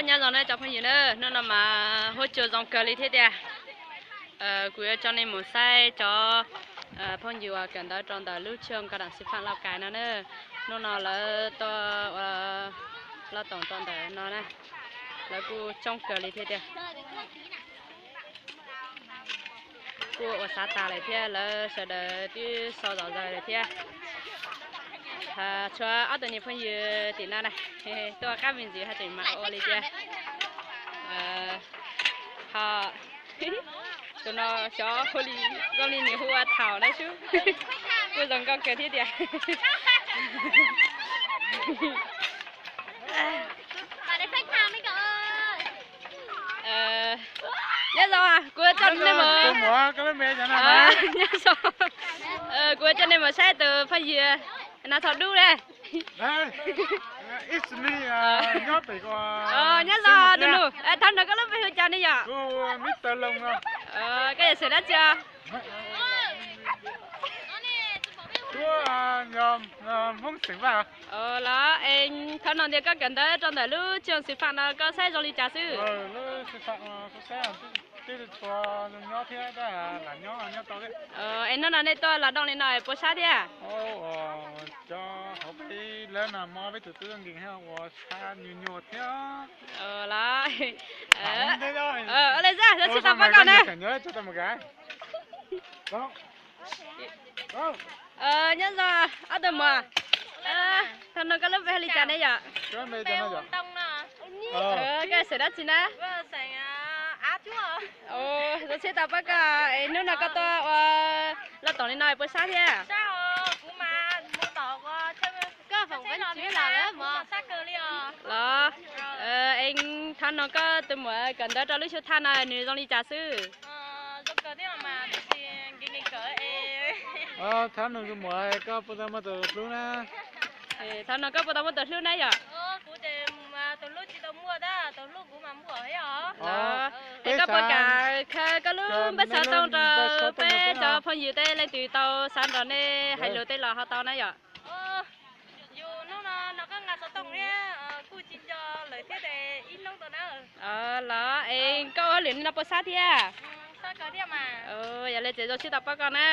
Nyob zoo na cov phooj ywg na, hnub no mas huab cua zoo kawg li thiab tiag. Kuv yuav coj nej mus saib cov phooj ywg uas kawm ntawv rau ntawm lub trường cao đẳng sư phạm Lào Cai no na. Hnub no lawv tuaj ua loj toom rau ntawm no na, lawv kuj coob kawg li thiab tiag. Kuj ua xav tas lawm thiab, lawv sawv daws twb so zom zaws lawm thiab. Tshuav ob tug niag phooj ywg tim no na, tuaj qab me ntsis haj tseem mam ua li tiag. Ho tus no xyov hu li, zoo li nws hu ua Thaum na sub. Kuj zoo nkauj kawg thiab tiag. Nyob zoo, kuv coj nej mus, nyob zoo, kuv coj nej mus saib tus phooj ywg Nab Thoj Dub na. Nyob zoo tus nus, thaum no koj lub npe hu cas ne yom? Koj yog xeem dab tsi? Los, thaum no tias koj kawm ntawv rau ntawm lub trường sư phạm no koj saib zoo li cas xwb? Es hnub no nej tuaj los dooj li no puas sab thiab? Los, ua li xwb, zoo siab tau pom koj na. Nyob zoo ob tug muam, thaum no koj lub npe hu li cas ne yom? Koj yog xeem dab tsi na? Zoo siab tau pom koj, es hnub no koj tuaj ua loj toom li no puas sab thiab? Los, es thaum no koj tus muam kawm ntawv rau lub xyuv thaj no nws zoo li cas xwb? Thaum no tus muam koj puas tau muaj tus hlub na? Thaum no koj puas tau muaj tus hlub na yom? Es koj puas kam khaws koj lub npawb xov tooj rau peb cov phooj ywg tej leej twg tau xav nrog nej hais lus tej los ho tau na yom? Los, es koj ua hauj lwm li no puas sab thiab? Yog li ces zoo siab tau pom koj na.